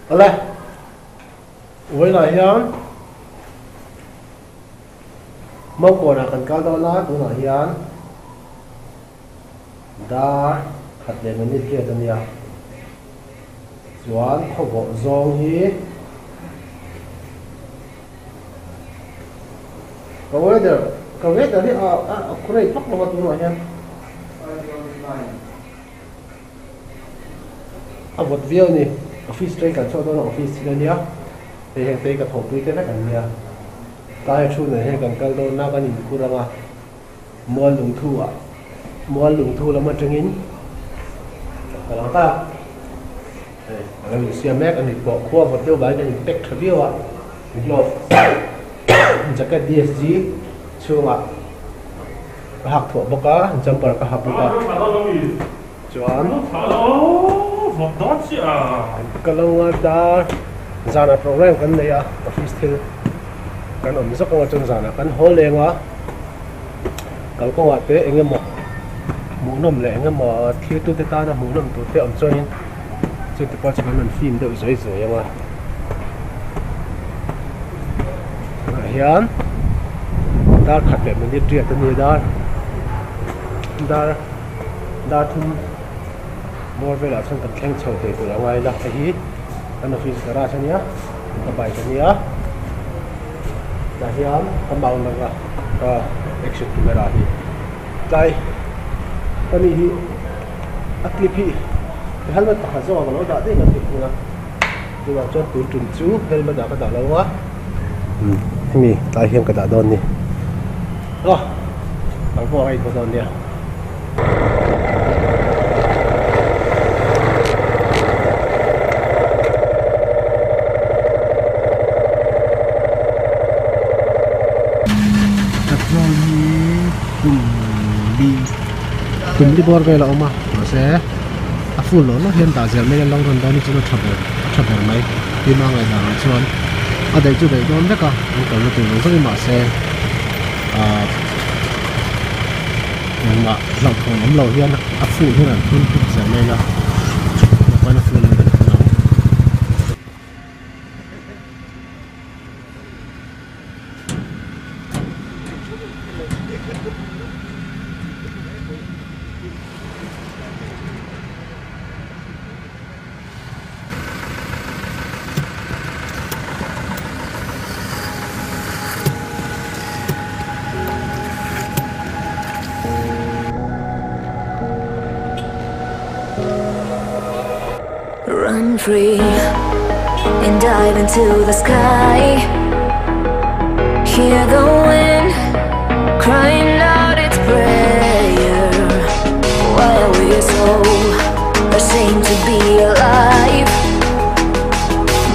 Awle, vawiinah hian Mawngkawnah kan kal dawn a, tunah hian dar khat leh minute riat a nia. Chuan khawvawh zawng hi ka weather ka weather hi a a accurate vak lo a tunah hian. A vawt viau a ni. Office train kan chhuak dawn a, office thil a nia. Hei heng te hi ka thawhpui te vek an nia. Tlai a thu nen hian kan kal dawn a, kan inkhur ang a. Mual lungthu ah, mual lungthu lam atangin ka lang ta a. Hei a lo insiam mek a ni pawh. Khua vawt deuh vangin kan inpack tha viau a. Glove, jacket DSG chhungah. Ka hak thuah bawk a, jumper ka ha bawk a, chuan ka lo nga dar zanah program kan nei a, office thil kan awm zawk anga chuan zanah kan haw leng a, kalkawngah te eng emaw hmuhnawm leh eng emaw thiltute tana hmuhnawm tur te awm chuanin chute pawh chu kan rawn film deuh zuai zuai ang a. Tunah hian dar khat leh minute riat a ni a dar dar dar thum bawr velah chuan kan thleng chho thei tur a ngai ila hei hi kan office garage a nia ka bike a nia tah hian ka mount ang a ka action camera hi tlai ka ni hi a clip hi helmet pakhat zawk ah ka lo dah daih ka ti a. Chuvang chuan tun tum chu helmet ah ka dah lo a, hemi tlai hian ka dah dawn ni. Aw, kal pawh a inhmu dawn nia. Petrol hi tum li tum li bawr vel a awm a mahse a full loh loh hian dah zel mai a long run dawn hi chuan a tha ber a tha ber mai keimah ngaihdan ah chuan a daih chu daih dawn vek a an kalna tur zawng zawng hi mahse ahh engmah hlauhthawn awm lo hian a full hian an thun tuk zel mai a pawn a full in kan thun ang. Run free and dive into the sky Hear the wind crying out its prayer Why are we so ashamed to be alive?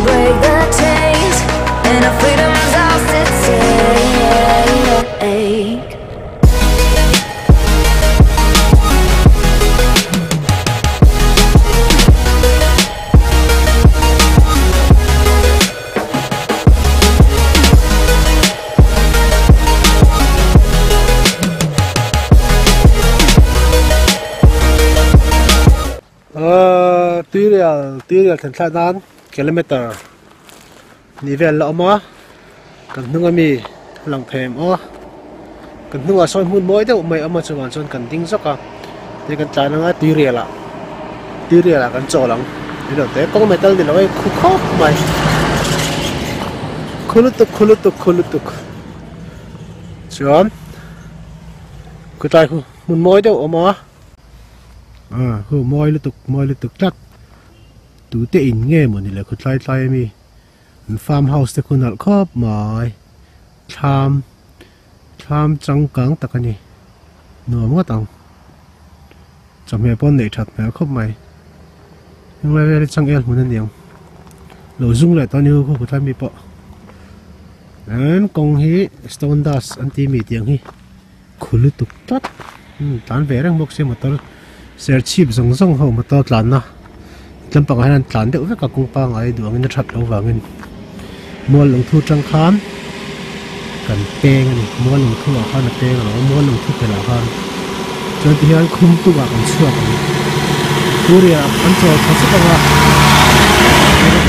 Break the chains and our freedom's ours to take Ahh tuirial tuirial thlen thlak nan kilometer ni vel la awm a kan hnung ami a lang thei em aw kan hnungah sawn hmun mawi deuh mai a awm a chuvang chuan kan ding zawk a hei kan tlan anga tuirial ah tuirial ah kan chawl ang ni lo te kawng metal ni lo e khu khawp mai khu lutuk khu lutuk khu lutuk chuan khawtlai khu hmun mawi deuh a awm a ah khu mawi lutuk mawi lutuk tlat tute in nge maw ni le khawtlai tlai ami. An farm house te khu nalh khawp mai thlam thlam changkang tak a ni nuam ngawt ang chawhmeh pawh an neih that hmel khawp mai heng lai vel hi changel hmun a ni ang lo zung leh tawh a ni hu khu thlai mi pawh an kawng hi stone dust an tih mi tiang hi khu lutuk tlat tlan ve reng bawk sia motor serchhip zawng zawng ho motor tlanna tlampangah hian an tlan deuh vek a kawng pangai duh angin a that loh vangin mual lungthu atang khan kan peng a ni mual lungthu ah khan a peng a lo awm a mual lungthu pelh ah khan chuan ti hian khum tuk ah kan chhuak ang turiah an chawl tha zet ang a.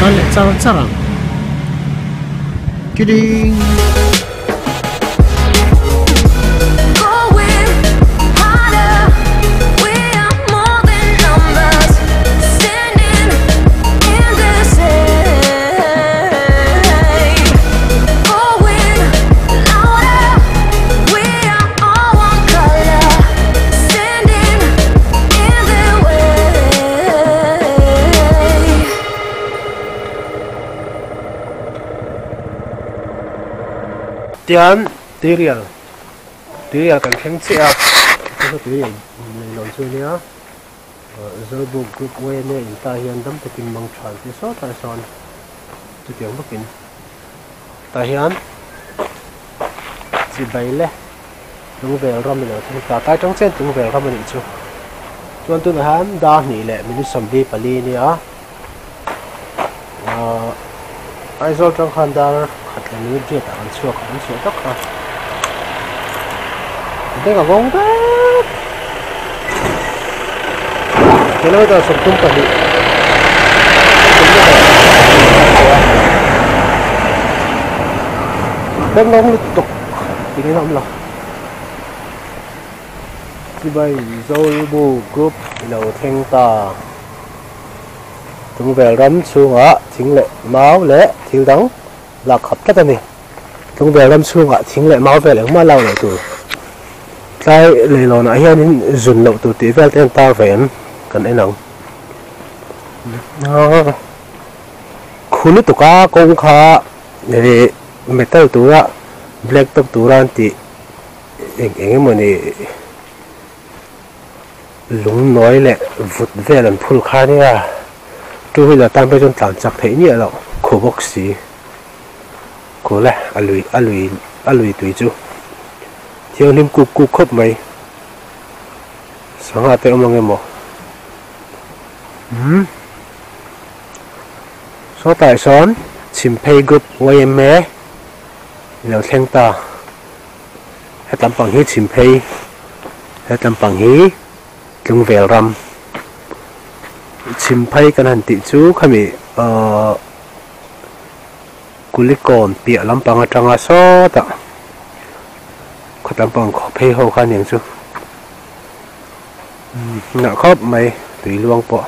Kan leh char char ang. Kidding! Tian tuirial tuirial kan thleng chiah a chu chu tuirial leilawn chu ania Zawlbuk group yma in tah hian dam takin mang than tih sawtah sawn chutiang bawkin tah hian chibai le Tlungvel ram ilo thleng ta. Tlai tang chian Tlungvel ram a nih chu. Chuan tunah hian dar hnih leh minute 44 a nia. Ahh Aizawl tang khan dar khat leh minute riat ah kan chhuak a, kan chhuah tak kha. Beng a vawng vek. Kilometer 32 Beng lawng lutuk. Tingin a awm lo. Chibai Zawlbu Group i lo thleng ta. Tlungvel ram chhungah thing leh mau leh thil dang lak khap tlat a ni. Tlungvel ram chhungah thing leh mau vel engmah lak loh tur. Tlai leilawnah hianin zun loh tur tih vel te an tar ve em kan en ang. Khu lutuka kawng kha ih metal tura black top tura an tih eng eng emaw ni lung nawi leh vut vel an phul kha ania two wheeler tan phei chuan tlan chak theih miah loh khu bawk si khu le a lui a lui a lui tui chu thianghlim kuk kuk khawp mai sangha te awm ang emaw umm. Sawtah sawn Chhimphei Group yma ilo thleng ta. Hetlam pang hi Chhimphei, hetlam pang hi Tlungvel ram. Chhimphei kan han tih chu khami ahh Kulikawn piah lampang atanga sawtah khawtlam pang phei ho kha aniang chu. Hnah khawp mai tui luang pawh.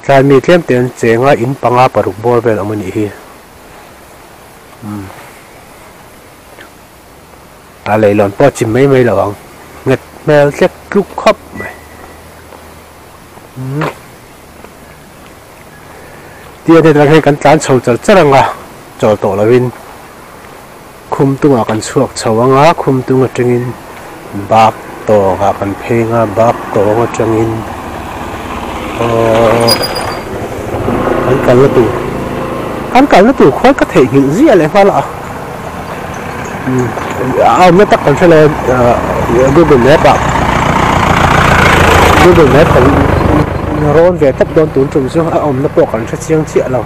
Tlai mi tlem te an cheng a, in panga paruk bawr vel awm a nih hi. Umm. A leilawn pawh a chim mai mai lo ang. Nghet hmel tlek tluk khawp mai. Umm. Tia te atang hian kan tlan chho char char ang a, chawl tawh lovin khum tungah kan chhuak chho ang a, khum tung atangin bak tawngah kan phei ang a, bak tawng atangin aww kan kalna tur kan kalna tur khuan ka theihnghilh ziah leh nghal a, umm a awmna tak kan hre lo a google map ah google map kan rawn ve tawp dawn tun tum chu a awmna pawh kan hre chiang chiah lo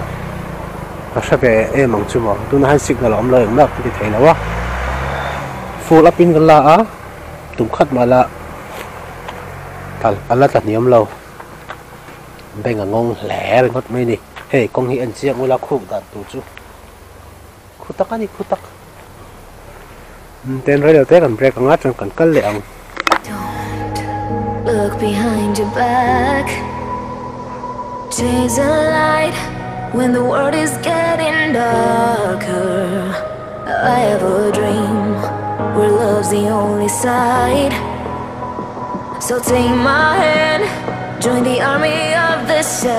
ka hre ve em ang chu maw tunah hian signal a awm lo engmah ka ti thei lo a full up in ka la a tum khat mah la a la tla hniam lo bank a ngawng hle ringawt mai a ni hei kawng hi en chiang ula khuk dan tur chu. Khu tak a ni khu tak. Ten reilo te kan break anga chuan kan kal leh ang. Don't look behind your back. Chase a light when the world is getting darker. I have a dream where love's the only side. So take my hand, join the army of the shadows.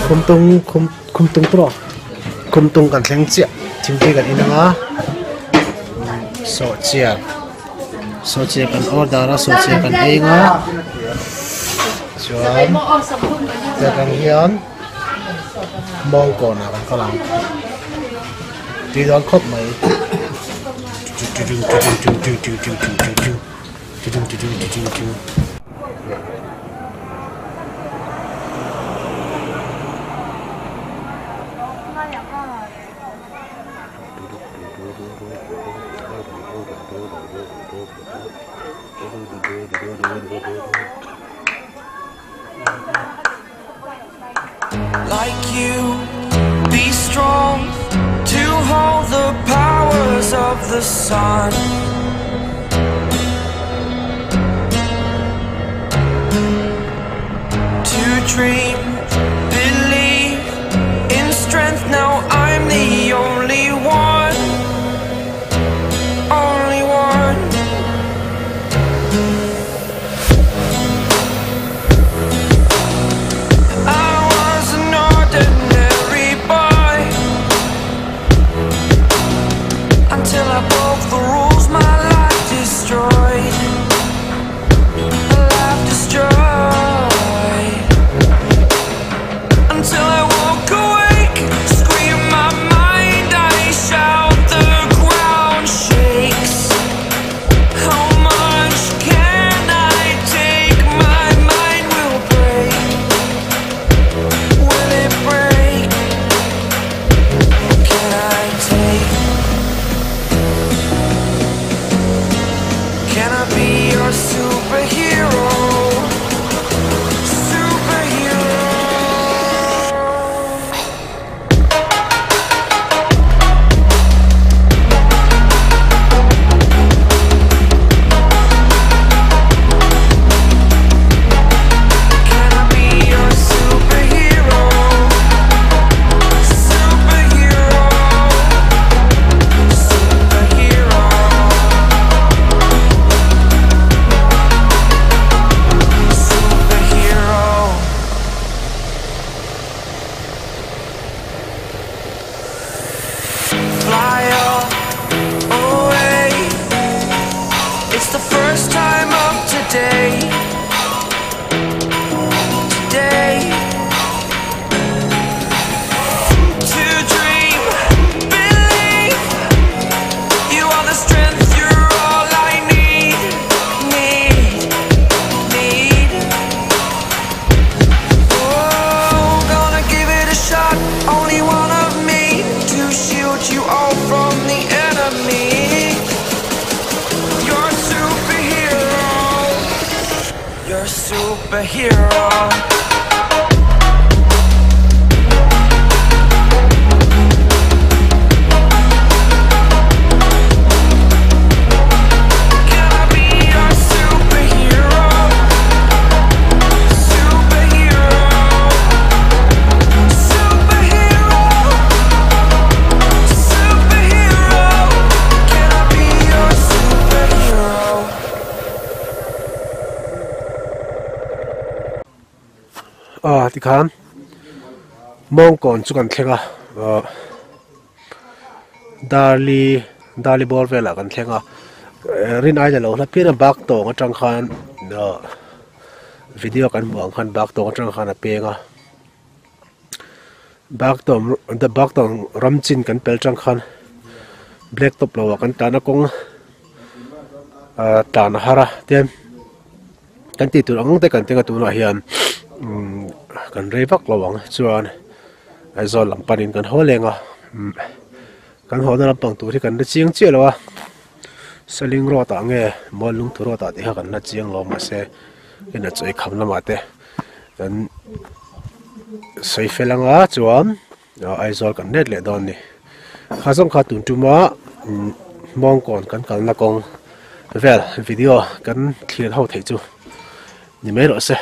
Khumtung khum khumtung tawh khumtung kan thleng chiah thingpui kan in anga. Sawhchiar sawhchiar kan order a sawhchiar kan ei ang a chuan tiang hian mawngkawn ah kan kal ang tui dawn khawp mai. Like you, be strong to hold the powers of the sun. To dream, believe in strength. Now I'm the only one, only one. I was an ordinary boy until I broke the rules. My life destroyed. My life destroyed. Until I woke awake, scream my mind. I shout, the ground shakes. How much can I take? My mind will break. Will it break? Can I take? Can I be your superhero? Superhero. Can I be your superhero? Superhero. Superhero. Superhero. Fly away. It's the first time of today. Today. To dream, believe. You are the strength, you're all I need. Need, need. Oh, gonna give it a shot. Only one of me to shield you all from the enemy. You're a superhero. You're a superhero. Can I be your superhero? Superhero. Superhero. Superhero. Can I be your superhero? Ah tikhan mawngkawn chu kan thleng a ah darli darli bawr velah kan thleng a rin aina lo hla pian a bak tawng atang khan ah video kan hmuh ang khan bak tawng atang khan a peng a bak tawng bak tawng ram chin kan pel tang khan black top lo ah kan tan a kawng ah tan a har a tin kan tih tur ang te kan teng a tunah hian umm kan rei vak lo ang chuan Aizawl lam panin kan haw leng a umm kan haw na lampang tur hi kan la chiang chiah lo a Seling road ah nge Muallungthu road ah tih kha kan la chiang lo mahse ina chawi kham lamah te kan sawi fel anga chuan Aizawl kan let leh dawn a ni kha zawng kha tun tuma umm mawngkawn kan kalna kawng vel video kan thlir ho theih chu ni mai rawh se.